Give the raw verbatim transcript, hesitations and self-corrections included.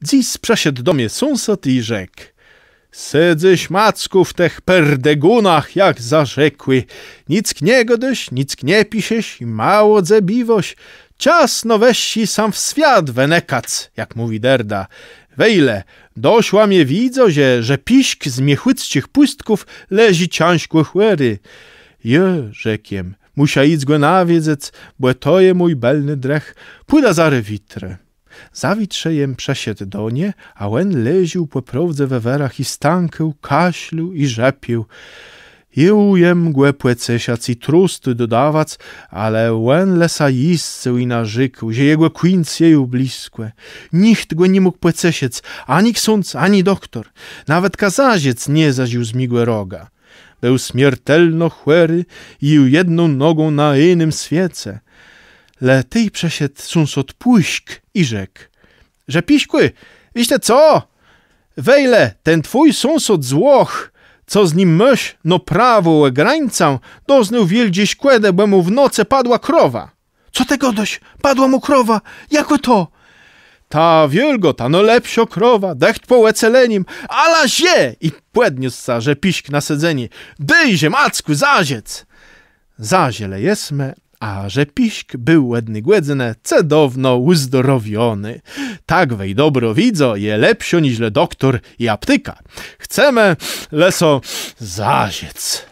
Dzys przëszedł do mie sąsôd i rzekł: Sedzysz, Mackù, w tëch perdegónach jak zarzekłi. Nick nie gôdôsz, nick nie piszesz i mało dze biwôsz. Czas nôwëższi sã w swiat wënëkac, jak mówi Derda. Wejle, doszła mie wiédzô, że, że Pisk z Miechùcczich Pùstków leżi cãżkò chòri. Jô, rzekł jem, mùszã jic gò nawiedzëc, bò to je mój bëlny drëch. Pùdã zarô witrë. Za witrze jem przëszedł do nie, a òn leżôł pò prôwdze we wërach i stãkôł, kaszlôł i rzepiôł. Jął jem gò pòceszac i trostu dodawac, ale òn le sã jiscył i narzékôł, że jegò kùńc je ju blëskò. Nicht gò ni mógł pòceszëc, ani ksądz, ani doktór. Nawetka zażëc nie zażił z mégò roga. Béł smiertelno chòri i ju jedną nogą na jinym swiece. Le tej przëszedł sąsôd Pùsk i rzekł: Rzepiskù, wiész të co? Wejle, ten twój sąsôd z Włoch, co z nim môsz nôprawò ò grańcã, doznôł wiôldżi szkòdë, bò mù w nocë padła krowa. Co të gôdôsz? Padła mù krowa? Jakô to? Ta wiôlgô, ta nôlepszô krowa, dëcht pò òcelenim, ala że! I pòdniósł sã Rzepisk na sedzenié. Dôjże, Mackù, zażëc! Zażëlë jesmë, a Rzepisk béł òd ny gòdzënë cëdowno ùzdrowiony. Tak wej dobrô wiédzô je lepszô niżle doktór i aptéka. Chcemë le so zażëc.